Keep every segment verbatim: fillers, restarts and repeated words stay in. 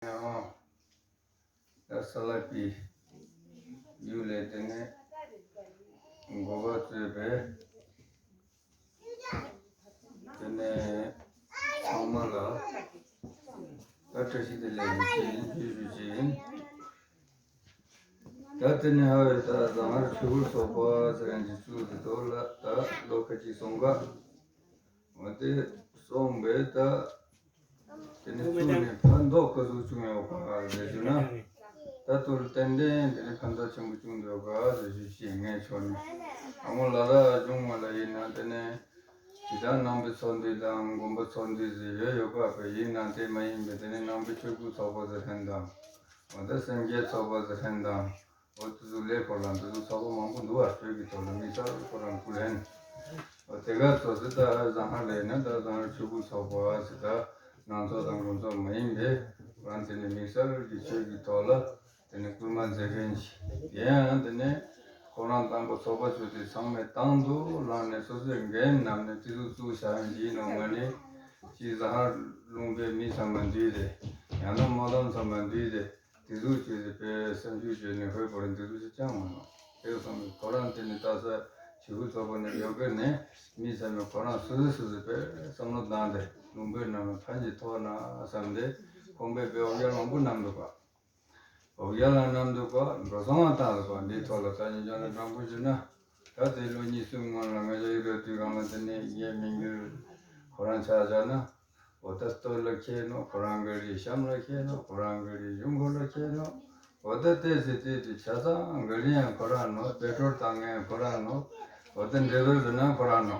ཡང་ད་ས་ལ་པའི་ཡུལ་ལས་དེ་ནས་འགོ་བ་གཙོས་པའི་དེ་ནས་ཚང་མ་ལ་ད་བཀྲ་ཤིས་བདེ་ལེགས་ཞུ་ཞུ་ཞུ་ཞུ་ཡིན། ད་དེ་ནས་ཧ་བའི་ད་ཟངས་ཆོས་ཕུག་ཚོགས་པ་ཟེར་མཁན་གྱི་ཚུལ་དེ་ཐོག་ལ་ད་ལོ་ཁ་ཅིག་སོང་ག་འོ་དེ་སོང་བས་ད། དེ་ནས་བཙུགས་ནས་ཕན་ཐོགས་ག་ཚོད་བྱུང་ཡོད་ག་ཟེར་ཞུ་ན། ད་ལྟོ་ལ་ཏན་ཏན་དེ་ནས་ཕན་ཐོགས་ཆེན་པོ་བྱུང་འདུག་ག་ཟེར་ཞུ་ཞེས་ངས་ཆོག་ནས། ཨ་མོ་ལ་དྭགས་གཞུང་མ་ལ་ཡིན་ན་དེ་ནས་ཇི་ལྟར་ནང་པའི་ཚོགས་འདུ་དང་དགོན་པ་ཚོགས་འདུ་ཟེར་ཡོད་ཡོད་ག་བས་ཡིན་ན་དེ་མ་ཡིན་པའི་དེ་ནས་ནང་པའི་ཆོས་སྐུལ་ཚོགས་པ་ཟེར་མཁན་དང་། འོ་ད་སེམས་བསྐྱེད་ཚོགས་པ་ཟེར་མཁན་དང་། འོ་དེ་ཚོ་ལས་ཁོ་རང་དེ་ཚོ་ཚོགས་པ་མང་པོ་འདུག་བ། བོད་ཀྱི་ཐོག་ལ་དམིགས་བསལ་ཁོ་རང་སྐུ་ལྷན། འོ་དེ་ག་ཚོ་ཟེར་ད་ཟངས་ལ་ཡིན་ན་ད་ཟངས་ཆོས་སྐུལ་ཚོགས་པ་ཟེར་ད་ནང་ཚོགས་དང་དགོན་ཚོགས་མ་ཡིན་པའི་ཁོ་རང་དེ་ནས་དམིགས་བསལ་གྱི་ཆོས་ཀྱི་ཐོག་ལ་དེ་ནས་སྐུལ་མ་མཛད་མཁན་ཞིག་ཡིན་ཡང་དེ་ནས་ཁོ་རང་དང་པོ་ཚོགས་པ་ཚོ་དེ་ཚང་མས་དང་དུ་བླངས་ནས་སོ་སོའི་འགན་བསྣམས་ནས་དེ་ཚོ་བཙུགས་བཞག་ཡིན་གྱི་ཡིན་ནོ་མ་ནི་ཅི་ཟངས་ལུང་པའི་མི་ཚང་མ་འདུས་ཏེ་ཡང་ན་མ་དམ་ཚང་མ་འདུས་ཏེ། དེ་ཟུག་བྱས་ཏེ་དཔེ་སེམས་ཤུགས་བྱས་ནས་ཧོད་པོ་རེ་འདི་ཟུག་ཅིག་ཅང་མ་ནོར། དེ་སོང་ནས་ཁོ་རང་དེ་ནི་ལྟ་ས་བྱིའུ་ཚོགས་པ་ནས་ཡོད་གི་ནས་མི་ཚང་མས་ཁོ་རང་སོ་སོ་སོ་སོ་དཔེ་བསམ་བློ་བཏང་སྟེ་ལུང་པའི་ནང་ལ་ཕན་གྱི་ཐོག་ན་བསམ་སྟེ་ཁོང་པས་དཔེ་འོ་བརྒྱལ་མང་པོ་བསྣམས་འདུག་ག་འོ་བརྒྱལ་ལ་བསྣམས་འདུག་ག་འགྲོ་སོང་བ་བཏང་འདུག་ག་འདིའི་ཐོག་ལ་ད་ཉིན་ཅང་ལ་དྲང་པོ་ཞུས་ན། ད་དེ་ལོ་གཉིས་གསུམ་སྔོན་ལ་ང་ཅག་ཡུལ་ལ་དུས་སྒང་ལ་དེ་ནས་ངའི་མི་འགྱུར་ཁོ་རང་ཆ་བཞག་ན། འོ་ད་སྟོད་ལ་ཁེལ་ནོ་ཁོ་རང་གི་རེད། གཤམ་ལ་ཁེལ་ནོ་ཁོ་རང་གི་རེད། གཞུང་ཁོ་ལ་ཁེལ་ནོ། འོ་ད་ལྟས་ཚེ་ལྟས་དུས་ཆ་ཚང་གི་རེད། ཡང་ཁོ་རང་ནོ། བེད་སྤྲོད་བཏང་མཁན་ཁོ་རང་ནོ། འོ་ད་འབྲེལ་བ་བཟོ་ན་ཁོ་རང་ནོ།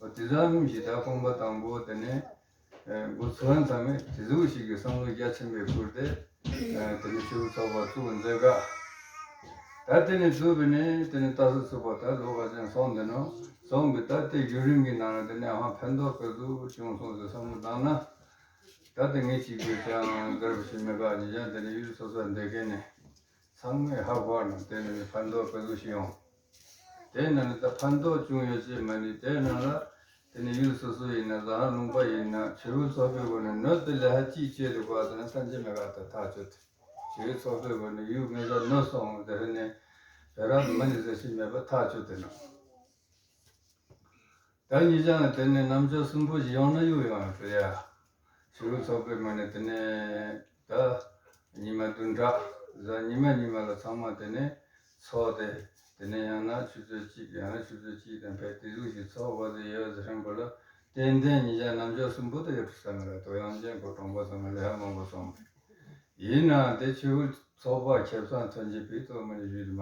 འོ་དེ་ཙམ་ཞིག་ད་ཁོང་པ་དང་པོ་དེ་ནས་འགོ་ཚུགས་མཁན་ཚང་མས་དེ་ཟུག་ཞིག་གི་བསམ་བློ་རྒྱ་ཆེན་པོས་ཁུར་ཏེ། དེ་ནས་ཆོས་ཚོགས་པ་བཙུགས་མཛད་ག་ད་དེ་ནས་བཙུགས་པ་ནས་དེ་ནས་ལྟ་ས་ཚུགས་པ་ད་ལོ་ག་ཅན་སོང་འདི་ནོ། སོང་གི་ད་དེ་བརྒྱུད་རིམ་གྱི་ནང་ལ་དེ་ནས་ཧང་ཕན་ཐོགས་ག་ཚོད་བྱུང་སོང་ཟེར་བསམ་བློ་བཏང་ན། ད་དེ་ངས་གཅིག་པུས་ཀྱང་འདིར་བ་ཞིག་མེད་ག་ཉིན་ཀྱང་དེ་ནས་ཡུལ་སོ་སོར་བསྡད་མཁན་ནས་ཚང་མས་ཧ་གོ་ནས་དེ་ནས་ཕན་ཐོགས་ག་ཚོད་ཞིག་ཡོང་། དེ་ནང་ནས་ད་ཕན་ཐོགས་བྱུང་ཡོད་ཅེས་མ་ནི་དེ་ནང་ལ་དེ་ནས་ཡུལ་སོ་སོ་ཡིན་ན་ཟ་ཧ་ལུང་པ་ཡིན་ན་ཆོས་ཚོགས་པའི་སྒོ་ནས་ནོར་དེ་ལས་ཧ་ཅིག་བྱས་འདུག་ག་ཟེར་ན་ཐམས་ཅད་མེད་ག་ད་ཐག་ཆོད་དེ། ཆོས་ཚོགས་པའི་སྒོ་ནས་ཡུལ་ངེས་ཟ་ནོར་སོང་དེ་རེ་ནས་བེ་ར་མ་ནི་ཟེར་ཞིག་མེད་པ་ཐག་ཆོད་དེ་ན། ད་ཉིན་ཞག་ལ་དེ་ནས་རྣམ་ཅོག་གསུམ་པོ་ཞིག་ཡོང་ན་གཡུག་ཡོང་ཡང་ཟེར་ཡ། ཆོས་ཚོགས་པའི་ངོས་ནས་དེ་ནས་ད་ཉི་མ་བདུན་ཕྲག་གཟའ་ཉི་མ་ཉི་མ་ལ་ཚང་མ་དེ་ནས་ཚོགས་ཏེ། དེ་ནས་ཡང་ན་ཆུ་ཚོད་གཅིག་ཡང་ན་ཆུ་ཚོད་གཅིག་དང་ཕེབས་དེ་ཟུག་ཞིག་ཚོགས་པ་དེ་ཡོད་ཟེར་མཁན་པོ་ལ་ཏན་ཏན་ཉིན་ཞག་རྣམ་ཅོག་གསུམ་པོ་དེ་ཡོད་ས་མེད་ལ་དོ་ཡང་ཅན་གོ་གྲོང་པ་ཚང་མ་ལས་ཧ་མང་པོ་སོང་། ཡིན་ནའང་དེ་ཆོས་ཚོགས་པ་ཁེ་བཟང་ཐོན་གྱི་བི་ཐོག་མ་ནས་ཡུལ་མ།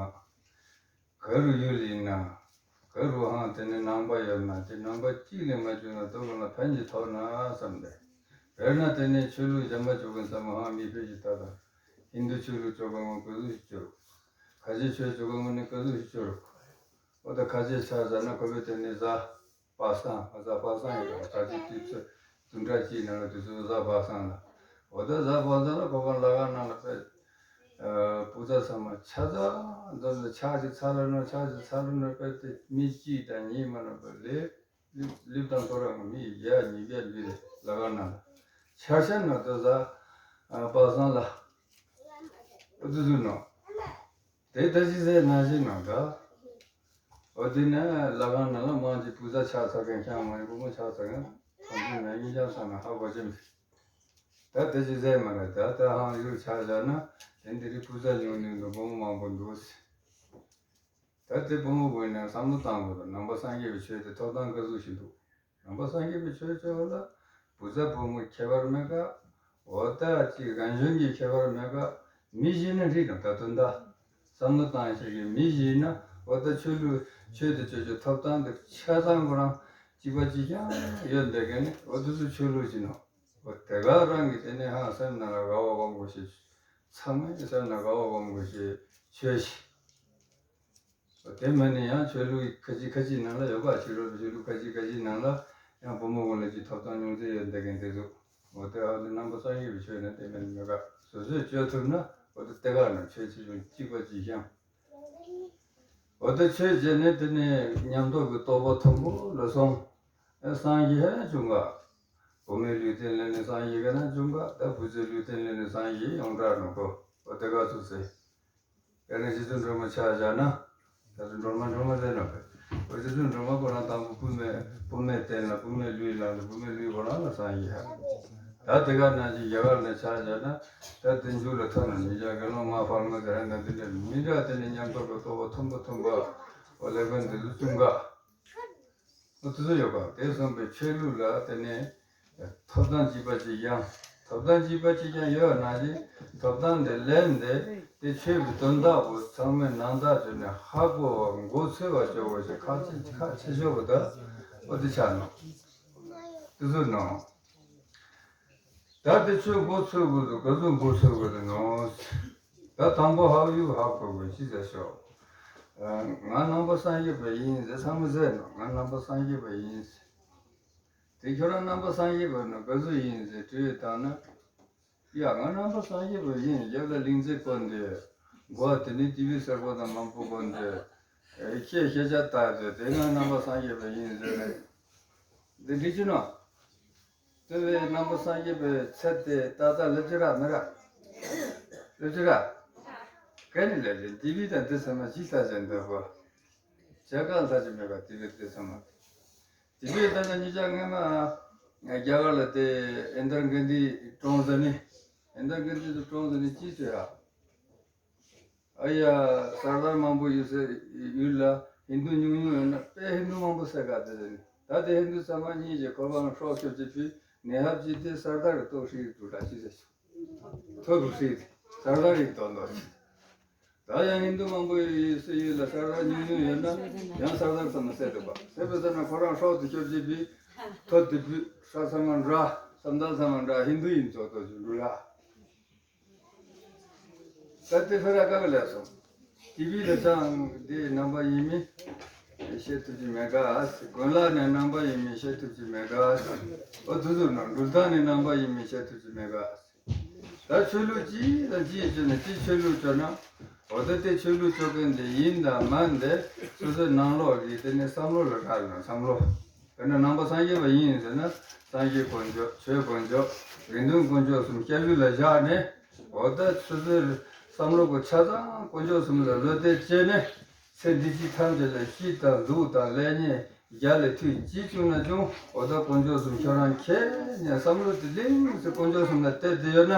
ག་རུ་ཡུལ་ཡིན་ན། ག་རུ་ཧང་དེ་ནས་ནང་པ་ཡོད་ན་དེ་ནང་པ་གཅིག་ལས་མ་བྱུང་ན་དོ་དགོན་ལ་ཕན་གྱི་ཐོག་ན་བསམ་པས། དཔེར་ན་དེ་ནས་ཆོས་ལུགས་གཞན་པ་བཅུ་དགོན་ཚང་མ་ཧང་མི་ཕེབས་ཀྱི་ད་ད། ཧིན་དུ་ཆོས་ལུགས་བཅུ་དགོན་ངོ་ག་ཟུག་ཞིག་བཅུ། ཁ་ཆེ་ཆོས་བཅུ་དགོན་ངོ་ནི་ག་ཟུག་ཞིག་བཅུ་རུ། འོ་ད་ཁ་ཆེ་ཆ་ཟ་ན་ཁོ་བོས་དེ་ནས་ཟ། པ་སངས། ཨ་ཟ་པ་སངས་ཡོད་པ་ད་ཅི་དུས་ཚོད་བདུན་ཕྲག་གཅིག་ནང་ལ་དུས་ཚོད་ཟ་པ་སངས་ལ། འོ་ད་ཟ་པ་སངས་ལ་ཁོ་པ་ལ་ག་ནང་ལ་པས། པུ་ཚ་ཚང་མ་ཆ་ཚང་འཛོམས་ནས་ཕྱག་ཅིག་འཚལ་ལ་ནོ་ཕྱག་ཅིག་འཚལ་ལ་ནོ་པས་དེ་མི་གཅིག་དང་གཉིས་མ་ནོ་པས་ལེབ་ལེབ་ལེབ་དང་ཐོ་རངས་མི་ཡ་ཉིས་བརྒྱ་འདུས་ལ་ག་ནང་ལ་ཆ་ཤ་ནོ་ད་ཟ་པ་སངས་ལ། འོ་དུས་ཚོད་ནོ། དེ་ལྟ་ཅི་ཟེར་ན་ཞིག་ནང་ད། འོ་དེ་ནས་ལ་གང་ན་ལ་མང་གི་པུ་ཚ་ཆགས་ཚར་མཁན་ཤང་མ་ཡིན་པུ་མོ་ཆགས་ཚར་མཁན་ཐམས་ཅད་ན་ཡིན་ཀྱང་ས་ན་ཧ་གོ་ཅི་མི། ད་དེ་ཅི་ཟེར་མ་རེད་ད་ད་ཧང་ཡུལ་ཆགས་བཞག་ན་དེ་འདི་རི་པུ་ཚ་ཉུང་ཉུང་འདུག་པུ་མོ་མང་པོ་འདུག་ཟེར། ད་དེ་པུ་མོ་བོས་ནས་བསམ་བློ་བཏང་དགོས་ད་ནང་པ་སངས་རྒྱས་པའི་ཆོས་དེ་ཐོབ་ཐང་ག་ཟུག་ཞིག་འདུག་ནང་པ་སངས་རྒྱས་པའི་ཆོས་ཆོས་ལ་བུ་ཚ་བུ་མོ་ཁྱད་པར་མེད་ཀ་འོ་ད་ཅིག་རང་གཞུང་གི་ཁྱད་པར་མེད་ཀ་མི་ཤེས་ན་འགྲིག་དང་ད་དུང་ད་བསམ་བློ་བཏང་ཤེས་ཀྱི་མི་ཤེས་ན་འོ་ད་ཆོས་ལུགས་ཆོས་དེ་ཆོས་ཆོས་ཐོབ་ཐང་དེ་ཆ་ཚང་ཁོ་རང་གཅིག་པ་གཅིག་རྐྱང་ཡོད་འདོད་མཁན་ནི་འོ་དེ་ཚོ་ཆོས་ལུགས་ཅིག་ནོ། འོ་དེ་ག་རང་གི་དེ་ནས་ཧང་སེམས་ནང་ལ་དགའ་བ་སྒོམ་དགོས་ཤེས། ཚང་མས་སེམས་ནང་དགའ་བ་སྒོམ་དགོས་ཤེས་ཆོས་ཤིག་དེ་མིན་ནི་ཡང་ཆོས་ལུགས་ཁ་ཅིག་ཁ་ཅིག་ནང་ལ་ཡོད་པ་ཕྱི་རོལ་ཆོས་ལུགས་ཁ་ཅིག་ཁ་ཅིག་ནང་ལ་ཡང་བུ་མོ་ཀུན་ལ་ཅིག་ཐོབ་ཐང་ཉུང་ཙམ་ཡོད་འདོད་མཁན་དེ་ཚོ། འོ་དེ་ཨ་ནི་རྣམ་པ་སངས་རྒྱས་པའི་ཆོས་ནི་དེ་མིན་མེད་ཀ་སོ་སོས་བཅོས་ཐུབ་ན་འོ་དེ་དེ་ག་ནང་ཆོས་ཆེ་ཆུང་གཅིག་པ་གཅིག་རྐྱང་། འོ་དེ་ཆོས་བྱས་ནས་དེ་ནས་ཉམས་རྟོགས་ཀྱི་རྟོགས་པ་མཐོན་པོ་ལ་སོང་། ཨེ་སངས་རྒྱས་ཧེ་བྱུང་ག་བུད་མེད་ལུས་རྟེན་ལེན་ནས་སངས་རྒྱས་ཀྱི་ན་བྱུང་ག་ད་བུ་ཚའི་ལུས་རྟེན་ལེན་ནས་སངས་རྒྱས་ཡོངས་གྲགས་ནོ་གོ། འོ་དེ་ག་ཚོད་ཟེར། དེ་ནས་རྗེ་བཙུན་སྒྲོལ་མ་ཆ་བཞག་ན། ད་དུ་སྒྲོལ་མ་སྒྲོལ་མ་ཟེར་ན་བས། འོ་རྗེ་བཙུན་སྒྲོལ་མ་ཁོ་རང་དང་པོ་བུད་མེད་བུད་མེད་རྟེན་ལ་བུད་མེད་ལུས་ལ་བུད་མེད་ལུས་ཁོ་རང་ལ་སངས་རྒྱས་ཧ། ད་དེ་ག་ནང་བཞིན་རྒྱ་གར་ལ་ཆ་བཞག་ན། ད་དེ་མཇུག་ལ་ཐོན་ན་མི་འཇའ་དགེ་སློང་མ་ཕག་མོ་ཟེར་ན་འདི་འདྲ་མི་འདྲ་དེ་ནས་ཉམས་རྟོགས་ཀྱི་རྟོགས་པ་མཐོན་པོ་མཐོན་པོ། འོ་ལེགས་པའི་འདི་ཚོ་གསུང་ག་འོ་དེ་ཚོ་ཡོད་པ་དེ་གསུངས་པའི་ཆོས་ལུགས་ལ་དེ་ནས་ཐོབ་ཐང་གཅིག་པ་གཅིག་ཀྱང་ཐོབ་ཐང་གཅིག་པ་གཅིག་ཀྱང་ཡོད་ན་ཅི། ཐོབ་ཐང་དེ་ལེན་ཏེ་དེ་ཆོས་ཀྱི་དོན་དག་པོ་ཚང་མས་ནང་ལྟར་བྱས་ནས་ཧ་གོ་བ་མགོ་ཚོས་པ་ཆོག་པ་ཞིག་ཁག་ཆེ་ཁག་ཆེ་ཤོས་པ་ད་འོ་དེ་ཆགས་ནོ། དེ་ཚོ་ནོ། ད་དེ་ཆོས་མགོ་ཚོས་དགོས་འདུག་ག་ཚོད་མགོ་ཚོས་དགོས་འདུག་ནོ། ད་དང་པོ་ཧ་ཡུག་ཧ་གོ་དགོས་ཅི་ཟེར་ཤོག་ང་ནང་པ་སངས་རྒྱས་པ་ཡིན་ཟེར་ཚང་མ་ཟེར་ནོ། ང་ནང་པ་སངས་རྒྱས་པ་ཡིན་ཟེར། དེ་ཁྱོད་རང་ནང་པ་སངས་རྒྱས་པ་ནི་ག་ཚོད་ཡིན་ཟེར་དྲིས་བཏང་ན། ཡ་ང་ནང་པ་སངས་རྒྱས་པ་ཡིན། རྒྱབ་ལ་ལིང་ཚེ་སྐོར་འདི། མགོ་དེ་ནི་ཏི་བི་སེར་པོ་དང་མང་པོ་སྐོར་འདི། ཁྱེད་ཤེས་བྱ་ལྟ་དེ་དེ་ང་ནང་པ་སངས་རྒྱས་པ་ཡིན་ཟེར་རེད། འདི་འགྲིག་གི་ནོ། དེ་བས་ནང་པ་སངས་རྒྱས་པའི་ཚད་དེ་ཏག་ཏག་ལབ་ཀྱི་ར་མི་ར། ལབ་ཀྱི་ར། ག་ནི་ལབ་ཀྱི་ཏི་བི་དང་འདི་ཚང་མ་ཅི་ལྟ་བྱས་འདུག་གོ། བྱ་དགའ་ལྷག་ཅིག་མེད་པ་དེ་བས་དེ་ཚང་མ། དེ་བས་ད་ལྟ་ཉིད་ཅག་སྔ་མ་རྒྱ་གར་ལ་དེ་ཨིན་དར་གྷན་དྷི་བཀྲོངས་ཟ་ནི། ཨིན་དར་གྷན་དྷི་དུ་བཀྲོངས་ཟ་ནི་ཅི་ཟེར་ཡ། ཨ་ཡ་སར་དར་མང་པོ་ཡོད་སའི་ཡུལ་ལ་ཧིན་དུ་ཉུང་ཉུང་ཡོད་ན་དཔེ་ཧིན་དུ་མང་པོ་བསད་ག་དེ་ཟ་ནི། ད་དེ་ཧིན་དུ་ཚང་མ་གཉིས་ཀྱི་ཁོ་པ་ལ་སྲོག་སྐྱོབ་ཅེས་ཕུལ་ནེ་ཧབ་ཅི་དེ་སར་དར་གི་ལྟོ་ཧྲིལ་དུ་ད་ཅི་ཟེར་ཆོག་ཐོབ་རུ་ཧྲིལ་སར་དར་རིག་དོན་དོ། ད་ཡང་ཧིན་དུ་མང་པོ་ཡོད་སའི་ཡུལ་ལ་སར་དར་ཉུང་ཉུང་ཡོད་ན་ཡང་སར་དར་ཚང་མ་བསད་འདུག་པ། བསད་པའི་ཚེ་ན་ཁོ་རང་སྲོག་དེ་སྐྱོབ་ཅེས་པའི་ཐོ་དེ་བུད་ས་ཚང་མ་འདྲ་བསམ་ད་ཚང་མ་འདྲ་ཧིན་དུ་ཡིན་ཚོགས་ཐོ་ཞུ་འགྲུལ་ལ། ད་དེ་ཕེ་ར་ཀ་ག་ལས་སོང་། ཏི་བི་ལ་ཅང་དེ་ནང་པ་ཡིན་མིན་བཤད་ཐུབ་ཀྱི་མེད་ག། དགོན་ལག་ནས་ནང་པ་ཡིན་མིན་བཤད་ཐུབ་ཀྱི་མེད་ག། འོ་དུ་དུ་ན་འགྲུལ་ཐང་ནས་ནང་པ་ཡིན་མིན་བཤད་ཐུབ་ཀྱི་མེད་ག། ད་ཆོས་ལུགས་གཅིག་དང་གཅིག་བྱས་ནས་གཅིག་ཆོས་ལུགས་བཅོས་ན། འོ་ད་དེ་ཆོས་ལུགས་བཅོས་མཁན་དེ་ཡིན་དང་མིན་དེ་སོ་སོའི་ནང་ལོགས་ཀྱི་དེ་ནས་བསམ་བློ་ལ་བཀར་ནས་བསམ་བློ། དཔེར་ན་ནང་པ་སངས་རྒྱས་པ་ཡིན་ཟེར་ན་སངས་རྒྱས་དཀོན་མཆོག་ཆོས་དཀོན་མཆོག་དགེ་འདུན་དཀོན་མཆོག་གསུམ་སྐྱབས་ཡུལ་ལ་བཞག་ནས། འོ་ད་སོ་སོའི་བསམ་བློ་གོ་ཆ་ཚང་དཀོན་མཆོག་གསུམ་ལ་བློ་གཏད་བྱས་ནས། ཚེ་འདི་ཕྱི་ཐམས་ཅད་ལ་སྐྱིད་དང་སྡུག་དང་ལེགས་ཉེས་རྒྱ་ལས་མཐུ་ཅི་བྱུང་ན་བྱུང་། འོ་ད་དཀོན་མཆོག་གསུམ་ཁྱོད་རང་མཁྱེན་ནས་བསམ་བློ་དེ་གླེང་ཟེར་དཀོན་མཆོག་གསུམ་ལ་གཏད་དེ་ཡོད་ན།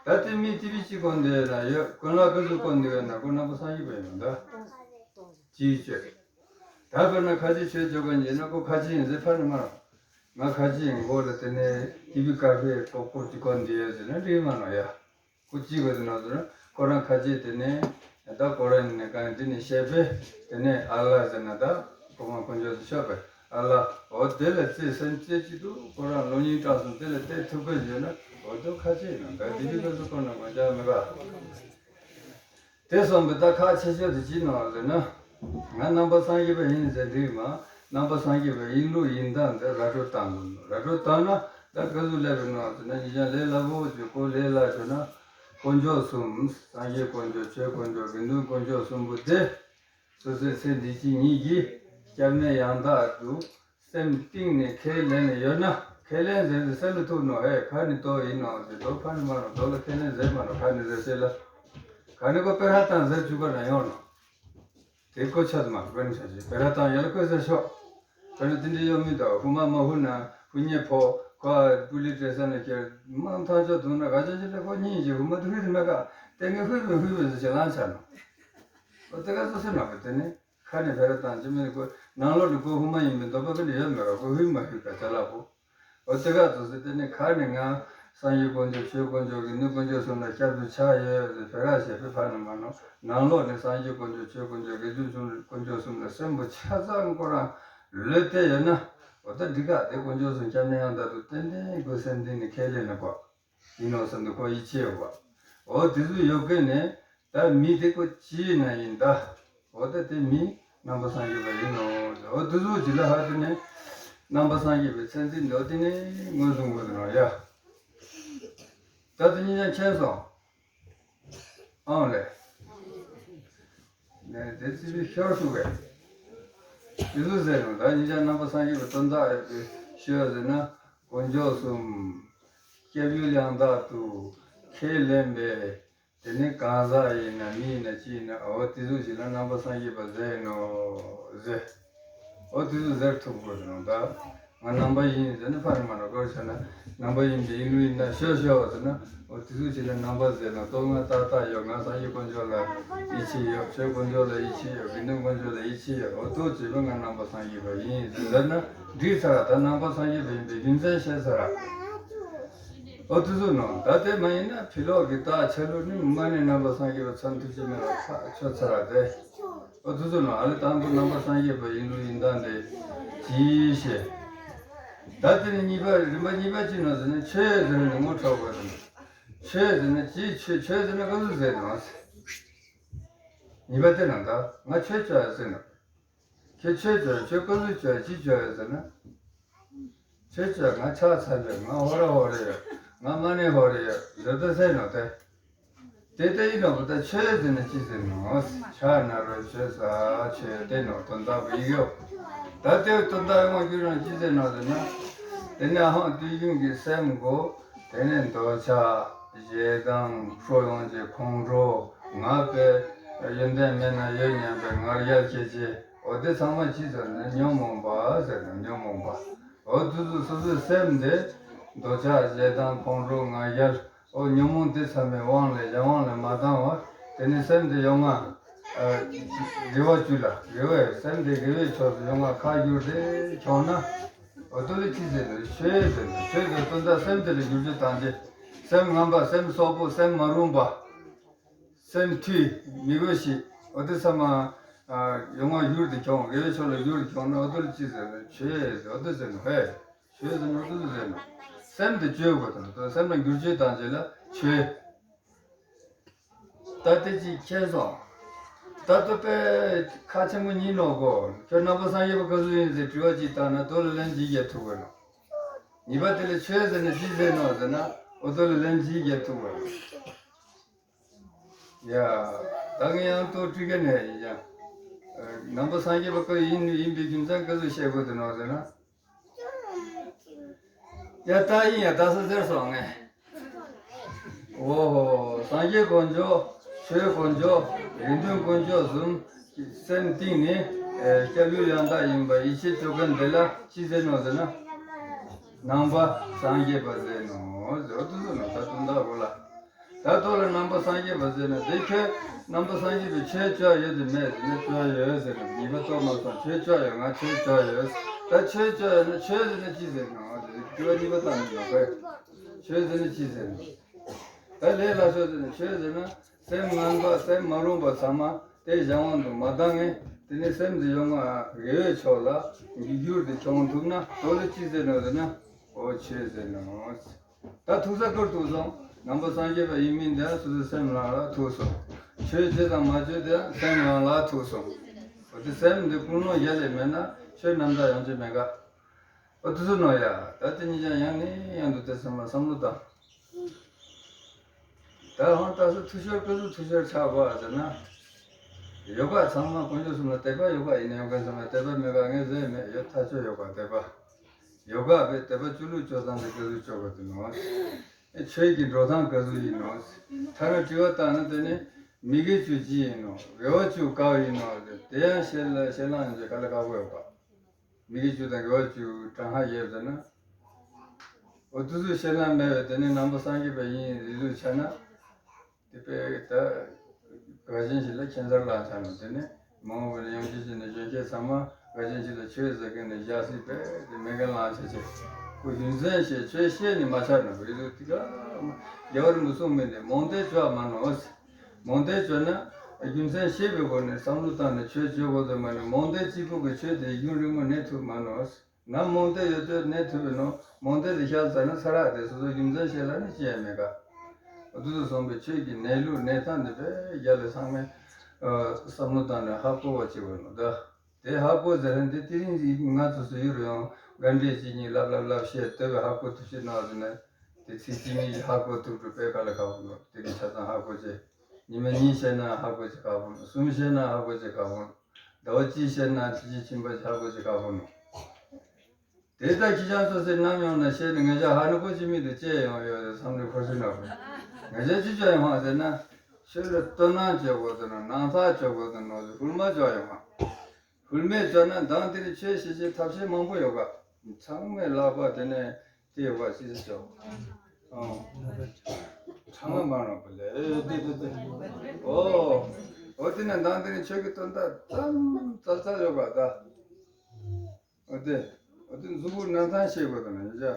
ད་དེ་མི་ཏི་བི་གཅིག་སྐོར་འདི་ཡོད་ན་ཡོད། དགོན་ལག་ག་ཚོད་སྐོར་འདི་ཡོད་ན་ཁོ་ནང་པ་སངས་རྒྱས་པ་ཡིན་ནོ་ད། ཅིའི་ཕྱིར། ད་དཔེར་ན་ཁ་ཆེ་ཆོས་བྱེད་མཁན་ཡིན་ན་ཁོ་ཁ་ཆེ་ཡིན་ཟེར་ཕར་ནས་མ་རོ། ང་ཁ་ཆེ་ཡིན་མགོ་ལ་དེ་ནས་ཏི་བི་ཀ་ཕེ་ཀོ་ཀོ་གཅིག་སྐོར་འདི་ཡོད་ཟེར་ན་འགྲིག་མ་ནོ་ཡ། ཁོ་གཅིག་པ་དེ་ནོ་ཟེར་ན་ཁོ་རང་ཁ་ཆེ་དེ་ནས་ད་ཁོ་རང་ནས་གང་འདི་ནས་བཤད་པས་དེ་ནས་ཨ་ལ་ཟེར་ན་ད་ཁོ་མ་དཀོན་མཆོག་ཟེར་ཆོག་པས། ཨ་ལ། འོ་དེ་ལ་བརྩེ་སེམས་བརྩེ་གཅིག་ཏུ་ཁོ་རང་ལོ་ཉིས་གྲངས་སུ་དེ་ལ་བལྟས་ཐུབ་པ་ཡོད་ན་འོ་དེ་ཁ་ཆེ་ཡིན་ནོ། ད་དེ་གི་ཁ་སུ་ཁོ་ན་དགོངས་འཆར་མེད་པ། དེ་སོང་པས་ད་ཁག་ཆེ་ཤོས་དེ་ཅི་ནོ་ཟེར་ན། ང་ནང་པ་སངས་རྒྱས་པ་ཡིན་ཟེར་འདི་མ། ནང་པ་སངས་རྒྱས་པ་ཡིན་ལུགས་ཡིན་སྟངས་དེ་ར་སྤྲོད་བཏང་དགོས་ནོ། ར་སྤྲོད་བཏང་ན་ད་ག་ཚོད་སླེབས་པའི་ནོ་ཟེར་ན་ཡིན་ཀྱང་ལས་སླ་པོ་བྱོས། ཁོ་ལས་སླ་བྱོས་ན་དཀོན་མཆོག་གསུམ་སངས་རྒྱས་དཀོན་མཆོག་ཆོས་དཀོན་མཆོག་དགེ་འདུན་དཀོན་མཆོག་གསུམ་པོ་དེ། སོ་སོའི་ཚེ་འདི་ཕྱི་གཉིས་ཀྱི་སྐྱབས་གནས་ཡང་དག་ཏུ་སེམས་གཏིང་ནས་ཁས་ལེན་ནས་ཡོད་ན། ཁས་ལེན་ཟེར་ཏེ་སེམས་ལ་ཐུག་ནོ། ཧེ་ཁ་ནས་རྡོ་ཡིན་ནོ་ཟེར། རྡོ་ཁ་ནས་མ་ནོ། རྡོ་ལ་ཁས་ལེན་ཟེར་མ་ནོ། ཁ་ནས་ཟེར་ཤེས་ལ། ཁ་ནས་ཁོ་དཔེ་ར་བཏང་ཟེར་བཅུག་པ་ན་ཡོང་ནོ། དེ་གོ་ཆ་དུ་མ་དཔེ་ནས་ཆ་ཞིག་དཔེ་ར་བཏང་ཡོད་ལ་ཁོས་ཟེར་ཤོག་དཔེར་ན་དེ་འདྲ་ཡོད་མི་འདུག་ཧུ་མ་མ་ཧུ་ན་ཧུ་ཉེ་ཕོ་ཁོ་པུ་ལི་བྲེ་ས་ནས་ཁྱེར་མང་ཐག་ཆོད་འདུག་ན་ག་ཅན་ཅི་ལས་ཁོ་གཉིས་ཀྱི་ཧུ་མ་དུ་ཧུ་དུ་མེ་ཀ་དེ་ངས་ཧུ་བེ་ཧུ་བེ་ཟེར་ཞེ་ལང་ཆ་ནོ། ཨོ་དེ་ག་སོ་སོ་ནོ་བེ་དེ་ནི། ཁ་ནས་བེ་ར་བཏང་ཅི་མིན་ཁོ་ནང་ལོགས་ནས་ཁོ་ཧུ་མ་ཡིན་པའི་འདོད་པ་ཀུན་ནས་ཡོད་མེད་པ་ཁོ་ཧུ་མ་ཧུ་ག་ཅ་ལག་པོ། ཨོ་དེ་ག་ཚོ་ཟེར་དེ་ནི་ཁ་ནས་ང་སངས་རྒྱས་དཀོན་མཆོག་ཆོས་དཀོན་མཆོག་དགེ་འདུན་དཀོན་མཆོག་གསུམ་ལ་སྐྱབས་སུ་ཆགས་ཡོད་ཟེར་བེ་ར་བཤད་པའི་ཕ་ནས་མ་ནོ། ནང་ལོགས་ནས་སངས་རྒྱས་དཀོན་མཆོག་ཆོས་དཀོན་མཆོག་དགེ་འདུན་གསུམ་དཀོན་མཆོག་གསུམ་ལ་སེམས་པོ་ཆ་ཚང་ཁོ་རང་ལོས་བལྟས་ཡོད་ན། ཨོ་ད་འདི་ག་དེ་དཀོན་མཆོག་གསུམ་སྐྱབས་གནས་ཡང་དག་ཏུ་ཏན་ཏན་ཁོ་སེམས་གཏིང་ནས་ཁས་ལེན་ནས་གོ། ཡིན་ནོ་བསམ་དུ་ཁོ་ཡིད་ཆེས་ཡོད་པ། འོ་དེ་ཚོ་ཡོད་མཁན་ནས་ད་མི་དེ་ཁོ་ཅི་ཡིན་ན་ཡིན་ད། འོ་ད་དེ་མི་ནང་པ་སངས་རྒྱས་པ་ཡིན་ནོ། འོ་དེ་ཚོ་ཅི་ལ་ཧ་དེ་ནས་ནང་པ་སངས་རྒྱས་པའི་མཚན་འཛིན་འདོད་དེ་ནས་མངོན་སུམ་དགོས་དེ་ནོ་ཡ། ད་དེ་གཉིས་ཀྱང་མཁྱེན་སོང་། ཨང་ལས། ནས་དེ་ཚིག་པའི་ཤོར་ཤུགས་བས། དེ་ཚོ་ཟེར་ནོ་ད་གཉིས་ཀྱང་ནང་པ་སངས་རྒྱས་པའི་དོན་དག་ཡོད་པའི་ཤོད་ཟེར་ན། དཀོན་མཆོག་གསུམ། སྐྱབས་ཡུལ་ཡང་དག་ཏུ་ཁས་ལེན་པའི། དེ་ནི་གང་ཟག་ཡིན་ན་མི་ཡིན་ན་ཅི་ཡིན་ན་འོ་དེ་ཚོ་ཞིག་ལ་ནང་པ་སངས་རྒྱས་པ་ཟེར་ནོ་ཟེར། འོ་དེ་ཚོ་ཟེར་ཐུབ་དགོས་ནོ་ད། ང་ནང་པ་ཡིན་ཟེར་ན་ཕ་རི་མ་ནོ་གོར་ཆ་ན་ནང་པ་ཡིན་པའི་ཡིན་ལུགས་ཡིན་ན་ཤོད་ཤོད་ཟེར་ན་འོ་དེ་ཚོ་ཞིག་ལ་ནང་པ་ཟེར་ནོ་ལྟོ་ང་ཏག་ཏག་ཡོད། ང་སངས་རྒྱས་དཀོན་མཆོག་ལ་ཡིད་ཆེས་ཡོད། ཆོས་དཀོན་མཆོག་ལ་ཡིད་ཆེས་ཡོད། དགེ་འདུན་དཀོན་མཆོག་ལ་ཡིད་ཆེས་ཡོད། འོ་ཏོ་བྱེད་པ་ང་ནང་པ་སངས་རྒྱས་པ་ཡིན་ཟེར་ན་འགྲིག་ཚར། ད་ནང་པ་སངས་རྒྱས་པ་ཡིན་པའི་རྒྱུ་མཚན་ཤེས་ཚར། ཨོ་དུ་སུ་ནོ། ད་དེ་མ་ཡིན་ན་ཕི་ལོག་གི་རྟགས་ཆ་ལུགས་ནི་མ་ནི་ནང་པ་སངས་རྒྱས་པ་ཚོ་ཐུགས་རྗེ་མེད་པ་ཆོད་ཚར་ར་དེ། ཨོ་དུ་སུ་ནོ། ཨ་ལེ་དང་དུ་ནང་པ་སངས་རྒྱས་པ་ཡིན་ལུགས་ཡིན་སྟངས་དེ་ཅིའི་ཤེས། ད་དེ་ནི་གཉིས་པ་རིམ་པ་གཉིས་པ་ཅི་ནོ་ཟེར་ན་ཆོས་ཟེར་ནི་ངོ་འཕྲོག་པ་ཟེར་ན། ཆོས་ཟེར་ན་ཅི་ཆོས་ཆོས་ཟེར་ན་ག་ཚོད་ཟེར་ནོ་ཟེར། གཉིས་པ་དེ་ནང་ད་ང་ཆོས་ཆོས་ཟེར་ནོ། ཁྱེད་ཆོས་ཅོ་ཡ་ཁྱོད་ཀུན་སློང་ཅོ་ཡ་ཅི་ཅོ་ཡ་ཟེར་ན། ཆོས་ཅོ་ཡ་ང་ཕྱག་འཚལ་ལེ་ང་ཧོ་ར་ཧོ་རེ་ཡ་ང་མ་ཎི་ཧོ་རེ་ཡ་ཟེར་ད་ཟེར་ནོ་དེ། དེ་ལྟ་ཡིན་ནོ་བ་ད་ཆོས་ཟེར་ན་ཅི་ཟེར་ནོ། ཕྱག་ན་རོ་ཆོས་ས་ཆོས་དེ་ནོ་དོན་དག་བི་ཡོ། ད་དེ་དོན་དག་ཡོང་རྒྱུ་རང་ཅི་ཟེར་ནོ་ཟེར་ན། དེ་ནས་ཧང་དུས་རྒྱུན་གྱི་སེམས་སྒོ། དེ་ནས་འདོད་ཆགས་ཞེ་སྡང་ཕྲོ་ཡོང་ཅེས་ཁོང་ཁྲོ་ང་པའི་ཡོན་ཏན་མེད་ན་ཡོད་སྙམ་པའི་ང་རྒྱལ་སྐྱེ་ཅེས་འོ་དེ་ཚང་མ་ཅི་ཟེར་ན་ཉོན་མོངས་པ་ཟེར་ན་ཉོན་མོངས་པ། འོ་དུ་དུ་སོ་སོའི་སེམས་དེ་འདོད་ཆགས་ཞེ་སྡང་ཁོང་ཁྲོ་ང་རྒྱལ་འོ་ཉོན་མོངས་དེ་ཚང་མའི་དབང་ལས་གཞན་དབང་ལས་མ་བཏང་བར་དེ་ནི་སེམས་དེ་ཡོང་ང་དགེ་བ་བཅུ་ལ་དགེ་བའི་སེམས་དེ་དགེ་བའི་ཕྱོགས་སུ་ཡོང་ང་ཁ་བསྒྱུར་ཏེ་ཁྱོང་ན། འོ་དོ་ལ་ཅི་ཟེར་ནོ། ཆོས་ཟེར་ནོ། ཆོས་ཟེར་དོན་དག་སེམས་དེ་ལ་བསྒྱུར་བཅོས་བཏང་རྗེས་སེམས་ངན་པ་སེམས་སོག་པོ་སེམས་མ་རུངས་པ། སེམས་འཁྲུལ་མི་དགོས་ཤིག་འོ་དེ་ཚང་མ་ཡོང་བ་བསྒྱུར་ཏེ་ཁྱོང་། དགེ་བའི་ཕྱོགས་ལ་བསྒྱུར་ཏེ་ཁྱོང་ན་འོ་དོ་ལ་ཅི་ཟེར་ནོ། ཆོས་ཟེར་འོ་དོ་ཟེར་ནོ། ཧེ། ཆོས་ཟེར་ནོ་འོ་དོ་ཟེར་ནོ། སེམས་དེ་བཅོས་དགོས་དང་སེམས་ལ་བསྒྱུར་བཅོས་བཏང་རྗེས་ལ་ཆོས། ད་དེ་ཅིག་ཁྱེར་སོང་། ད་ལྟོ་དཔེ་ཁ་ཆེན་པོ་གཉིས་ནོ་གོ། ཁྱོད་ནང་པ་སངས་རྒྱས་པ་ག་ཚོད་ཡིན་ཟེར་དྲི་བ་ཅིག་བཏང་ན་དོ་ལ་ལན་ཅིག་རྒྱབ་ཐུབ་གི་ནོ། གཉིས་པ་དེ་ལ་ཆོས་ཟེར་ན་ཅི་ཟེར་ནོ་ཟེར་ན་འོ་དོ་ལ་ལན་ཅིག་རྒྱབ་ཐུབ་གི་ནོ། ཡ། ད་ངས་ཡང་ལྟོ་དྲི་གི་ནས་ཡིན་ཡང་། ནང་པ་སངས་རྒྱས་པ་ག་ཡིན་ཡིན་པའི་རྒྱུ་མཚན་ག་ཚོད་བཤད་དགོས་དེ་ནོ་ཟེར་ན། ཡ་ད་ཡིན་ཡ་ད་ས་ཟེར་སོང་ངས། འོ་ཧོ། སངས་རྒྱས་དཀོན་མཆོག་ཆོས་དཀོན་མཆོག་དགེ་འདུན་དཀོན་མཆོག་གསུམ་སེམས་གཏིང་ནས་སྐྱབས་ཡུལ་ཡང་དག་ཡིན་པ་ཡིད་ཆེས་བཅོ་མཁན་དེ་ལ་ཅི་ཟེར་ནོ་ཟེར་ན། ནང་པ་སངས་རྒྱས་པ་ཟེར་ནོ་ཟེར་འོ་དུ་ཟེར་ནོ་ད་དུང་ད་འོ་ལ། ད་ལྟོ་ལ་ནང་པ་སངས་རྒྱས་པ་ཟེར་ན་དེ་ཁྱོད་ནང་པ་སངས་རྒྱས་པའི་ཆོས་བཅོ་ཡ་ཡོད་དེ་མེད་ཟེར་ན་བཅོ་ཡ་ཡོད་ཟེར་ན་ཉིས་པ་ལྟོ་མ་སོང་ཆོས་བཅོ་ཡ་ཡོད་ང་ཆོས་བཅོ་ཡ་ཡོད། ད་ཆོས་བཅོ་ཡ་ན་ཆོས་ཟེར་ན་ཅི་ཟེར་ནོ་ཟེར་ན་དྲི་བ་གཉིས་པ་བཏང་ནས་ཡོང་གི་ཆོས་ཟེར་ན་ཅི་ཟེར་ནོ། ད་ལས་སླ་ཤོས་ཟེར་ན་ཆོས་ཟེར་ན་སེམས་ངན་པ་སེམས་མ་རུངས་པ་ཚང་མ་དེ་གཞན་དབང་དུ་མ་བཏང་ངས་དེ་ནས་སེམས་དེ་ཡོང་ང་དགེ་བའི་ཕྱོགས་ལ་འགྱུར་དེ་བྱུང་ཐུབ་ན་དོ་ལ་ཅི་ཟེར་ནོ་ཟེར་ན་འོ་ཆོས་ཟེར་ནོ། ད་ཐུག་ས་ཁུར་ཐུག་སོང་། ནང་པ་སངས་རྒྱས་པ་ཡིན་མིན་དེ་སོ་སོའི་སེམས་ལ་ལ་ཐུག་སོང་། ཆོས་བྱེད་དང་མ་བྱེད་དེ་སེམས་ལ་ལ་ཐུག་སོང་། འོ་དེ་སེམས་འདི་ཀུན་སློང་ཡ་ལས་མེད་ན་ཆོས་རྣམ་དག་ཡོང་ཆེད་མེད་ག་འོ་དེ་ཚོ་ནོ་ཡ། ད་དེ་གཉིས་ཀྱང་ཡང་ནས་ཡང་དུ་དེ་སེམས་ལ་བསམ་བློ་བཏང་། ད་ཧང་ད་སོ་ཐུ་ཤོར་ཀུ་སུ་ཐུ་ཤོར་ཆགས་པ་ཟེར་ན། ཡོ་ག་ཚང་མ་དཀོན་མཆོག་གསུམ་ལ་དད་པ་ཡོ་ག་ཡིན་ན་ཡོང་མཁན་ཚང་མ་དད་པ་མེད་ག་ངས་ཟེར་མེད་ཡོད་ཐག་ཆོད་ཡོ་ག་དད་པ། ཡོ་ག་བས་དད་པ་བཅུ་ལུགས་སྤྱོད་སྟངས་དེ་ག་ཚོད་སྤྱོད་དགོས་དེ་ནོ། ཆོས་ཀྱི་འགྲོ་སྟངས་ག་ཚོད་ཡིན་ནོ། ཐ་ན་དྲི་བ་བཏང་ན་དེ་ནི་མི་དགེ་བཅུ་ཅི་ཡིན་ནོ། དགེ་བ་བཅུ་ག་བ་ཡིན་ནོ། དེ་ཡང་ཤེས་ལ་ཤེས་ལང་ཡོང་ཆེད་དཀའ་ལས་ཁག་པོ་ཡོད་པ། མི་དགེ་བཅུ་དང་དགེ་བ་བཅུ་གྲངས་ཧ་ཡོད་ཟེར་ན། འོ་དུ་ཚོད་ཤེས་ལང་མེད་པས་དེ་ནི་ནང་པ་སངས་རྒྱས་པ་ཡིན་རེད་ལུགས་ཆ་ན། དེ་པས་ད་ག་ཅན་ཞིག་ལ་ཁྱད་མཚར་ལ་ཆགས་ནས་དེ་ནས་མ་འོངས་པ་ལ་ཡང་ཅི་ཞིག་ནས་གཞོན་སྐྱེས་ཚང་མ་ག་ཅན་ཞིག་ལ་ཆོས་ཟེར་མཁན་ནས་བཞག་སྲིད་པས་དེ་མེད་མཁན་ལ་ཆ་ཆེ་ཁོ་རྒྱུ་མཚན་ཤེས་ཆོས་ཤེས་ནས་མ་ཆགས་ན་བོད་ཡིག་དེ་ག་རྒྱལ་བ་རིན་པོ་གསུངས་མིན་ནས་མོང་དེ་བཅོ་མ་ནོ། མོང་དེ་བཅོ་ན་རྒྱུ་མཚན་ཤེས་པའི་སྒོ་ནས་བསམ་བློ་བཏང་ནས་ཆོས་བཅོ་དགོས་དོན་མ་ནི་མོང་དེ་གཅིག་པུ་གི་ཆོས་དེ་ཡུན་རིང་མོ་གནས་ཐུབ་མ་ནོ། ནམ་རྨོངས་དད་ཡོད་དུས་གནས་ཐུབ་པའི་ནོ། རྨོངས་དད་དེ་ཤར་ཚར་ན་ཚར་ར་དེ་སོ་སོའི་རྒྱུ་མཚན་ཤེས་ལ་ནི་ཅི་ཡང་མེད་ཀ་འོ་དུ་སོང་པའི་ཆོས་ཀྱི་གནས་ལུགས་གནས་སྟངས་འདི་བས་རྒྱ་ལ་ཚང་མས་བསམ་བློ་བཏང་ནས་ཧ་གོ་བ་ཅིག་བར་ནོ་ད། དེ་ཧ་གོ་ཟེར་ན་དེ་དེ་རིང་ང་ཚོ་སུ་ཡུལ་ཡོང་ག་འདྲས་ཅིག་གཉིས་ལབ་ལབ་ལབ་བཤད་དེ་བས་ཧ་གོ་ཐུབ་ཤེས་ནོ་ཟེར་ན། དེ་ཚིག་གཅིག་གཉིས་ཀྱིས་ཧ་གོ་ཐུབ་འགྲོ་དཔེ་དཀའ་ལས་ཁག་པོ་ནོ། དེ་གི་ཆ་ཚང་ཧ་གོ་ཅེ། ཉི་མ་གཉིས་བཤད་ན་ཧ་གོ་ཅེ་ཁག་པོ་ནོ། གསུམ་བཤད་ན་ཧ་གོ་ཅེ་ཁག་པོ་ནོ། ཟླ་བ་གཅིག་བཤད་ན་དེ་གཅིག་ཕྱིན་པ་ཧ་གོ་ཅེ་ཁག་པོ་ནོ། དེ་ལྟར་ཁྱི་སྤྱང་སོ་སོའི་རྣམ་གཡེང་ན་ཤེས་ནས། ང་ཅག་ཧ་ནི་ཀོ་ཅི་མི་དུ་ཅེ་ཡོང་ཡོད་རེད། བསམ་བློའི་འཁོར་ཞིག་ནོར་བུ། ང་ཅག་ཅི་ཅོ་ཡོང་ཧ་ཟེར་ན། ཆོས་ལ་དོ་སྣང་བྱེད་དགོས་ཟེར་ན། སྣང་ཐག་ཆོད་དགོས་ཟེར་ན། ཧུལ་མ་ཅོ་ཡོང་ཧ། ཧུལ་མེད་ཅོ་ན་མདང་དེ་རིང་ཆོས་ཤེས་ཆེད་ཐབས་ཤེས་མང་པོ་ཡོད་ག། ཚང་མས་ལག་པ་དེ་ནས་དེ་ཡོད་ག་ཅི་ཟེར་ཅོ། ཨང་། ཚང་མ་མ་རོགས་པ་ལས་ཨེ་དེ་དེ་དེ། ཨོ། ཨོ་དེ་ནས་མདང་དེ་རིང་ཆོས་ཀྱི་དོན་དག་ཙམ་ཙར་ཙར་ཡོད་ག་ད། འོ་དེ། འོ་དེ་མཛུ་གུ་གནམ་ཐང་ཤེས་དགོས་དང་ཡིན་ཅག།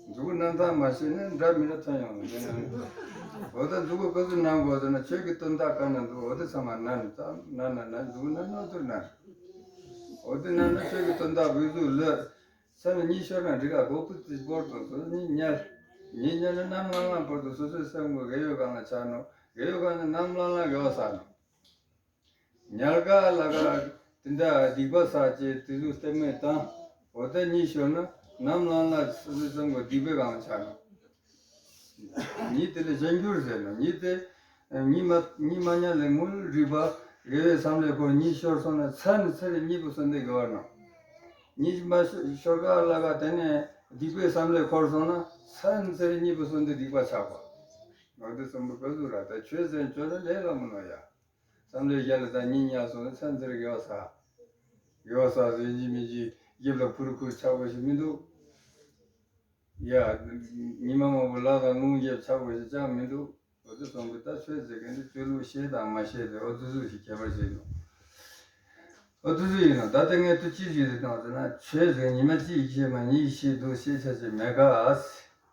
མཛུ་གུ་གནམ་ཐང་མ་ཤེས་ན་འདྲ་མི་འདྲ་ཐོན་ཡོང་ནས་དེ་ནས། འོ་ད་མཛུ་གུ་ག་ཚོད་གནང་དགོས་ཟེར་ན། ཆོས་ཀྱི་དོན་དག་གང་ན་འདུག་འོ་དེ་ཚང་མ་གནང་ནས་ཙམ་གནང་ན་ན། མཛུ་གུ་གནམ་ཐང་དུ་གནང་། འོ་དེ་གནང་ན་ཆོས་ཀྱི་དོན་དག་འོད་ཟུག་ལོས། སེམས་ལ་གཉིད་ཤོར་ན་འགྲིག་ག། སྒོ་ཕུད་དེ་བོར་དང་སོ་སོ་གཉིད་ཉལ། གཉིད་ཉལ་ན་ནམ་ལངས་ལངས་བར་དུ་སོ་སོའི་སེམས་ཁོ་དགེ་བའི་སྒང་ལ་ཆགས་ནོ། དགེ་བའི་སྒང་ལ་ནམ་ལངས་ལངས་དགེ་བ་བསགས་ནོ། ཉལ་ག་ལ་ག་དེ་འདྲ་སྡིག་པ་བསགས་བྱས་དེ་ཚོ་ལྟད་མོ་བཏང་། འོ་ད་གཉིད་ཤོར་ན་ནམ་ལངས་ལ་སོ་སོའི་སེམས་ཁོ་སྡིག་པའི་སྒང་ལ་ཆགས་ནོ། གཉིད་དེ་ལ་གཞན་འགྱུར་ཟེར་ནོ། གཉིད་དེ་གཉིད་མ་གཉིད་མ་ཉལ་ལས་ངུ་རིག་པ་དགེ་བའི་བསམ་བློ་ཁོ་གཉིད་ཤོར་སོང་ན་ཚར་ནས་ཚར་རེ་གཉིད་པོ་སོང་དེ་དགེ་བ་ནོ། གཉིད་མ་ཤོར་ག་ལ་ག་དེ་ནས་སྡིག་པའི་བསམ་བློ་འཁོར་སོང་ན་ཚར་ནས་ཚར་རེ་གཉིད་པོ་སོང་དེ་སྡིག་པ་ཆགས་པ། འོ་དེ་གསུམ་པོ་ག་ཟུག་ར། ད་ཆོས་ཟེར་ཆོས་ལ་ལས་སླ་མོ་ནོ་ཡ། བསམ་བློའི་རྒྱ་ལ་ད་གཉིད་ཉལ་སོང་ན་ཚར་ཚར་དགེ་བ་བསགས། དགེ་བ་བསགས་ཟེར་ཡིན་གཅིག་མིན་གཅིག་ཡིབ་ལ་ཕུར་ཁུར་ཆག་པོ་ཞིག་མི་འདུག་ཡ། ཉི་མ་མང་པོ་ལ་དང་རླུང་རྒྱབ་ཆག་པོ་ཞིག་ཅང་མི་འདུག་འོ་དེ་གསུམ་པོ་ད་ཆོས་ཟེར་མཁན་དེ་ཆོས་ལུགས་ཤེས་དང་མ་ཤེས་དེ་འོ་དེ་ཚོ་ཞིག་ཁྱད་པར་ཞིག་འདུག་འོ་དེ་ཚོ་ཡིན་ནོ། ད་ལྟ་ངས་དུ་ཅི་ཞིག་རེད་དང་ཟེར་ན། ཆོས་ཟེར་ཉི་མ་གཅིག་ཤེས་མ་གཉིས་ཤེས་དུ་ཤེས་ཆ་ཅིག་མེད་ག།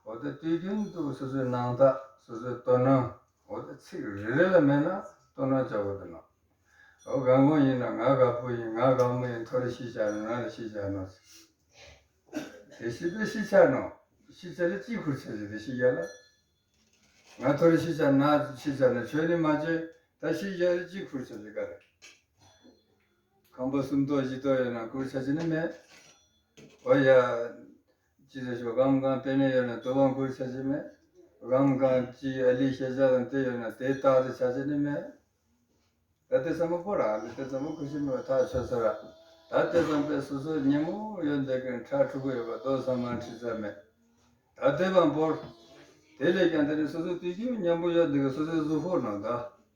འོ་ད་དུས་རྒྱུན་དུ་སོ་སོའི་སྣང་ཐག་སོ་སོའི་དོ་སྣང་། འོ་ད་ཚིག་རེ་རེ་ལ་མེད་ན་དོ་སྣང་བྱ་དགོས་དེ་ནོ། འོ་གང་གོང་ཡིན་ན་ང་དགའ་པོ་ཡིན། ང་དགའ་མོ་ཡིན། ཐོ་རེ་ཤི་བྱ་ནོ། ང་རེ་ཤི་བྱ་ནོ། དེ་ཤི་པའི་ཤི་བྱ་ནོ། ཤི་བྱ་ལ་ཅི་ཁུར་ཆ་ཅི་དེ་ཤི་བྱ་ལ། ང་ཐོ་རེ་ཤི་བྱ་ན་ཤི་བྱ་ནོ་ཆོས་ནི་མ་བྱེད། ད་ཤི་བྱ་ལ་ཅི་ཁུར་ཆ་ཅི་ག་རེ། ཁང་པ་སུམ་ཐོག་བཞི་ཐོག་ཡོད་ན་ཁུར་ཆ་ཅི་ནི་མེད། འོ་ཡ། ཅི་ཟེར་ཞོག་སྒམ་གང་པེ་ནེ་ཡོད་ན་དུ་བང་ཁུར་ཆ་ཅི་མེད། སྒམ་གང་ཅི་ཨ་ལི་ཤེ་བྱ་དང་དེ་ཡོད་ན་དེ་རྟགས་དེ་ཆ་ཅི་ནི་མེད། ད་དེ་ཚང་མ་པོ་ར་ལི་དེ་ཚང་མ་ཁུ་ཤི་མེད་པ་ཐག་ཆོད་ས་ར། ད་དེ་ཚང་པས་སོ་སོ་ཉན་མོ་ཡོད་འདི་གི་ཁྲ་ཁྲུ་གུ་ཡོད་པ་དོ་ཚང་མ་ཁྲི་ས་མེད། ད་དེ་བང་པོར། དེ་ལས་ཀྱང་དེ་ནི་སོ་སོ་དུས་རྒྱུན་མཉམ་པོ་ཡོད་འདི་གི་སོ་སོའི་གཟུགས་པོ་ནང་ད།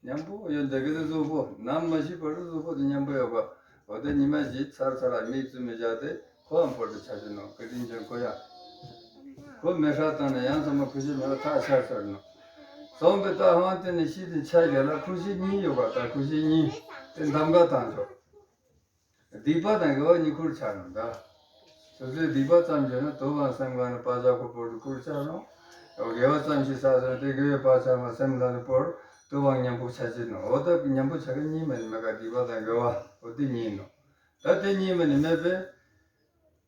མཉམ་པོ་ཡོད་འདི་གི་དེ་གཟུགས་པོ་ནམ་མ་ཤི་བར་དུ་གཟུགས་པོ་དེ་མཉམ་པོ་ཡོད་པ། འོ་དེ་ཉི་མ་བཞི་ཚར་ཚར་ལ་མིག་བཙུམ་མི་བཞག་སྟེ་ཁོའང་པོར་དུ་ཆ་ཅི་ནོ། ཀི་དྲིན་ཅན་ཁོ་ཡང་། ཁོ་མེ་ཧྲ་བཏང་ནས་ཡང་ཚང་མ་ཁུ་ཤི་མེད་པ་ཐག་ཆར་ཚར་ནོ། སོང་པའི་རྟགས་ཧང་སྟེ་ནས་ཤི་དེ་ཆ་ཡོད་ལ་ཁུ་ཤི་གཉིས་ཡོད་པ་ད་ཁུ་ཤི་གཉིས་དེ་འདམ་ག་བཏང་ཆོག་སྡིག་པ་དང་དགེ་བ་གཉིས་ཁུར་ཆགས་ནོ་ད། སོ་སོའི་སྡིག་པ་ཙམ་བྱས་ན་དུ་བང་སེམས་གང་ནས་བག་ཆགས་ཁོ་པོར་དུ་ཁུར་ཆགས་ནོ། དགེ་བ་ཙམ་ཞིག་བསགས་ཟེར་ན་དེ་དགེ་བའི་བག་ཆགས་མ་སེམས་གང་ནས་པོར་དུ་བང་མཉམ་པོ་ཆ་ཅི་ནོ། འོ་ད་མཉམ་པོ་ཆ་ག་གཉིས་མེད་མེད་ག་སྡིག་པ་དང་དགེ་བ་འོ་དེ་གཉིས་ནོ། ད་དེ་གཉིས་མེད་ནི་མེད་པས།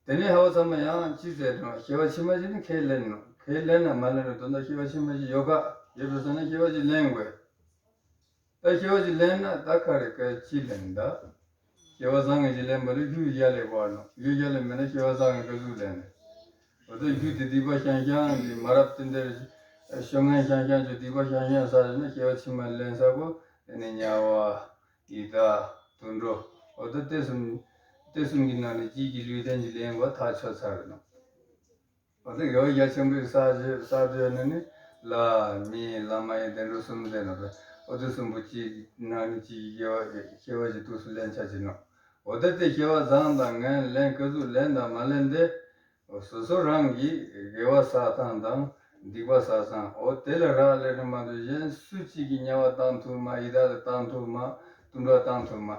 དེ་ནས་ཧ་བ་ཚང་མ་ཡང་ཅི་ཟེར་ནོ། སྐྱེ་བ་ཕྱི་མ་ཞིག་ནི་ཁས་ལེན་ནོ། ཁས་ལེན་ན་མ་ལེན་ན་དོན་དག་སྐྱེ་བ་ཕྱི་མ་ཞིག་ཡོད་ག། ཡོད་པའི་ས་ན་སྐྱེ་བ་ཞིག་ལེན་དགོས། ད་སྐྱེ་བ་ཞིག་ལེན་ན་ད་ག་རེ་ག་ཅི་ལེན་ད། སྐྱེ་བ་བཟང་ངན་ཞིག་ལེན་པ་ལ་རྒྱུ་ཡ་ལས་བར་ནོ། རྒྱུ་ཡ་ལས་མེད་ན་སྐྱེ་བ་བཟང་ངན་ག་ཟུག་ལེན་ནས། འོ་ད་རྒྱུ་དེ་སྡིག་པ་ཤང་ཤང་གི་མ་རབས་དེ་འདྲ་ཤོ་ངན་ཤང་ཤང་ཅོ་སྡིག་པ་ཤང་ཤང་ས་ཞིག་ན་སྐྱེ་བ་ཕྱི་མ་ལེན་ས་གོ་དེ་ནས་དམྱལ་བ། ཡི་དྭགས། དུད་འགྲོ། འོ་ད་དེ་གསུམ། དེ་གསུམ་གྱི་ནང་ནས་གཅིག་གི་ལུས་རྟེན་གྱི་ལེན་པ་ཐག་ཆོད་ཚར་རེད་ནོ། འོ་ད་དགེ་བ་རྒྱ་ཆེན་པོའི་བསགས་བྱས་བསགས་བྱས་ནི་ནི་ལྷ་མི་ལྷ་མ་ཡིན་བདེ་འགྲོ་གསུམ་ཟེར་ནོ། འོ་དེ་གསུམ་པོ་གཅིག་གི་ནང་ནས་གཅིག་གི་དགེ་བ་སྐྱེ་བ་ཞིག་ཐུགས་སུ་ལེན་ཆ་ཅི་ནོ། འོ་ད་དེ་སྐྱེ་བ་བཟང་དང་ངན་ལེན་ག་ཟུག་ལེན་དང་མ་ལེན་དེ། སོ་སོ་རང་གིས་དགེ་བ་བསགས་སྟངས་དང་སྡིག་པ་བསགས་སྟངས་འོ་དེ་ལ་རག་ལས་ནི་མ་གཏོགས་གཞན་སུ་གཅིག་གིས་དམྱལ་བ་བཏང་ཐུབ་མ། ཡི་དྭགས་ལ་བཏང་ཐུབ་མ། དུད་འགྲོ་བཏང་ཐུབ་མ།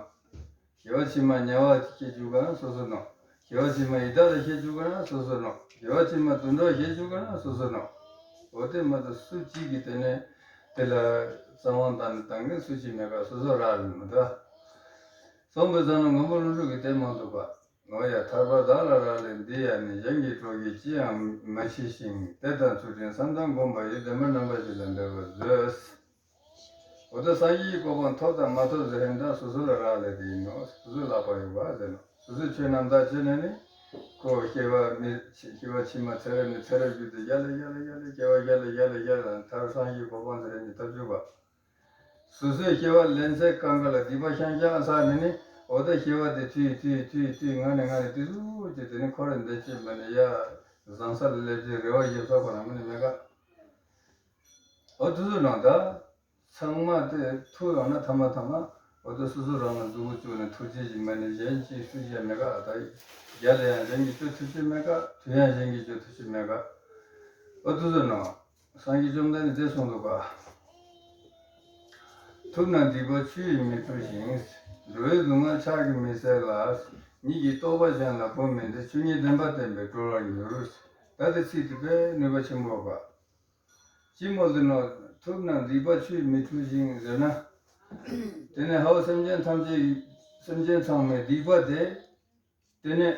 སྐྱེ་བ་ཕྱི་མ་དམྱལ་བ་སྐྱེ་བཅུག་ག་ན་སོ་སོ་ནོ། སྐྱེ་བ་ཕྱི་མ་ཡི་དྭགས་ལ་སྐྱེ་བཅུག་ག་ན་སོ་སོ་ནོ། སྐྱེ་བ་ཕྱི་མ་དུད་འགྲོ་སྐྱེ་བཅུག་ག་ན་སོ་སོ་ནོ། འོ་དེ་མ་གཏོགས་སུ་གཅིག་གིས་དེ་ནས་དེ་ལ་བཙན་དབང་བཏང་ནས་བཏང་མཁན་སུ་གཅིག་མེད་ག། སོ་སོ་རག་ལས་ནི་མ་གཏོགས། གསུངས་པའི་ཙམ་ན་མགོན་པོ་ཀླུ་སྒྲུབ་ཀྱིས་དེ་མ་འདུག་ག། འོ་ཡ། ཐར་པ་བདག་ལ་རག་ལས་འདི་ཡང་ནི། གཞན་གྱི་གྲོགས་ཀྱིས་ཅི་ཡང་མ་མཆིས་ཤིང་། དད་དང་ཚུལ་ཁྲིམས་བསམ་དང་སྒོམ་པ་ཡིས། བདེན་པར་རྣམ་པ་བཞི་ལ་འབད་པར་མཛོད། འོ་ད་སངས་རྒྱས་ཀྱི་གོ་འཕང་ཐོབ་དང་མ་ཐོབ་ཟེར་མཁན་ད་སོ་སོ་ལ་རག་ལས་དེ་ཡིན་ནོ། སོ་སོའི་ལག་པར་ཡོད་པ་ཟེར་ནོ། སོ་སོའི་ཆོས་རྣམ་དག་བྱས་ནས་ནི། ཁོ་སྐྱེ་བ་མི་སྐྱེ་བ་ཕྱི་མ་ཚེ་རབས་ནས་ཚེ་རབས་བརྒྱུད་དེ་རྒྱ་ལ་རྒྱ་ལ་རྒྱ་ལ་སྐྱེ་བ་རྒྱ་ལ་རྒྱ་ལ་རྒྱ་ལ་མཐར་སངས་རྒྱས་གོ་འཕང་ཟེར་ནི་ཐོབ་བཅུག་པ། སོ་སོའི་སྐྱེ་བ་ལེན་ཚད་གང་ག་ལ་སྡིག་པ་ཤང་ཤང་བསགས་ནས་ནི། འོ་ད་སྐྱེ་བ་དེ་མཐུད་མཐུད་མཐུད་མཐུད་ངང་ནས་ངང་ནས་དེ་ཟུག་ཅིག་དེ་ནི་འཁོར་བའི་འདི་ཅིག་མ་ནས་ཡ་བཟང་ས་ལ་སླེབས་ཀྱི་རེ་བ་ཡོད་ས་ཁོ་རང་མ་ནས་མེད་ཀ། འོ་དེ་ཚོ་ནང་ད། ཚང་མ་དེ་ཐུག་ཡོང་ན་ཐ་མ་ཐ་མ་འོ་དེ་སོ་སོ་རང་ལ་མཛུབ་གུ་བཙུགས་ནས་ཐུགས་རྗེ་ཅིག་མ་ནས་གཞན་གྱིས་སུ་ཞིག་མེད་ཀ། ད་རྒྱ་ལ་ཡང་གཞན་གྱིས་སྤྲོད་ཐུབ་ཀྱི་མེད་ཀ། དུས་ཡང་གཞན་གྱིས་སྤྲོད་ཐུབ་ཀྱི་མེད་ཀ། འོ་དེ་ཚོ་ནང་སངས་རྒྱས་བཅོམ་ལྡན་འདས་དེ་གསུངས་འདུག་ག། ཐུབ་རྣམས་སྡིག་པ་ཆུ་ཡིས་མི་འཁྲུ་ཞིང་། འགྲོ་བའི་སྡུག་བསྔལ་ཕྱག་གིས་མི་སེལ་ལ། ཉིད་ཀྱི་རྟོགས་པ་གཞན་ལ་བོར་མིན་ཏེ། ཆོས་ཉིད་བདེན་པ་བསྟན་པས་གྲོལ་བར་འགྱུར། ད་དེ་ཚིག་དེ་དཔེ་ནུས་པ་ཆེན་པོ་ག། ཅི་མོ་ལ་ནོ། ཐུབ་རྣམས་སྡིག་པ་ཆུས་མི་འཁྲུ་ཞིང་ཟེར་ན། དེ་ནས་ཧའོ་སེམས་ཅན་ཐམས་ཅད་ཀྱི་སེམས་ཅན་ཚང་མའི་སྡིག་པ་དེ། དེ་ནས་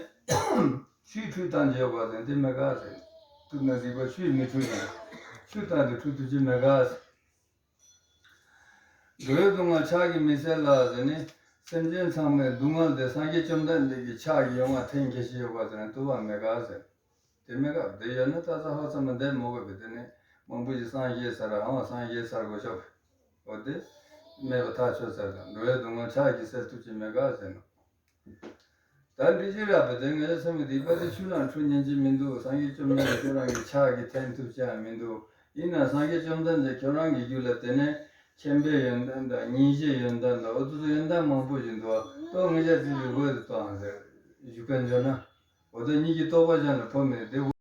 ཆུས་འཁྲུད་བཏང་བྱས་པ་ཟེར་དེ་མེད་ག་ཟེར། ཐུབ་རྣམས་སྡིག་པ་ཆུས་མི་འཁྲུ་ཞིང་། ཆུ་བཏང་དུ་འཁྲུ་ཐུབ་ཀྱི་མེད་ག་ཟེར། འགྲོ་བའི་སྡུག་བསྔལ་ཕྱག་གིས་མི་སེལ་ལ་ཟེར་ནས། སེམས་ཅན་ཚང་མའི་སྡུག་བསྔལ་དེ་སངས་རྒྱས་བཅོམ་ལྡན་འདས་ཀྱི་ཕྱག་གིས་ཡོང་བ་འཐེན་ཁྱེར་ཞིག་ཡོད་པ་ཟེར་ན་བཏུབ་པ་མེད་ག་ཟེར། དེ་མེད་ག་དེ་ཡོད་ན་ད་ས་ཧ་ཙམ་མ་བསྡད་མོ་ག་བི་དེ་ནས་མང་པོ་ཞིག་སངས་རྒྱས་ས་ར་ཧང་སངས་རྒྱས་སར་གོ་ཆོག་གི། འོ་དེ་མེད་པ་ཐག་ཆོད་ཚར་དང་འགྲོ་བའི་སྡུག་བསྔལ་ཕྱག་གིས་སེལ་ཐུབ་ཀྱི་མེད་ག་ཟེར་ན། ད་འདི་ཅི་རག་པ་དེ་ངའི་སེམས་ཀྱི་སྡིག་པ་དེ་ཆུ་ནང་འཁྲུ་ཉན་གྱི་མི་འདུག་སངས་རྒྱས་བཅོམ་ལྡན་འདས་ཁྱོད་རང་གི་ཕྱག་གིས་འཐེན་ཐུབ་ཀྱང་མི་འདུག་ཡིན་ན་སངས་རྒྱས་བཅོམ་ལྡན་འདས་ཁྱོད་རང་གི་རྒྱུད་ལ་དེ་ནས་མཁྱེན་པའི་ཡོན་ཏན་དང་སྙིང་རྗེའི་ཡོན་ཏན་དང་འོ་དེ་ཚོ་ཡོན་ཏན་མང་པོ་ཞིག་འདུག་ཏོ་ངེད་ཅག་ཚིག་གི་དགོས་དུ་བཏང་ཟེར་ཞུ་མཁན་བྱོན་ན། འོ་ད་ཉིད་ཀྱི་རྟོགས་པ་ཅན་ལ་ཕོ་མེད་དེ།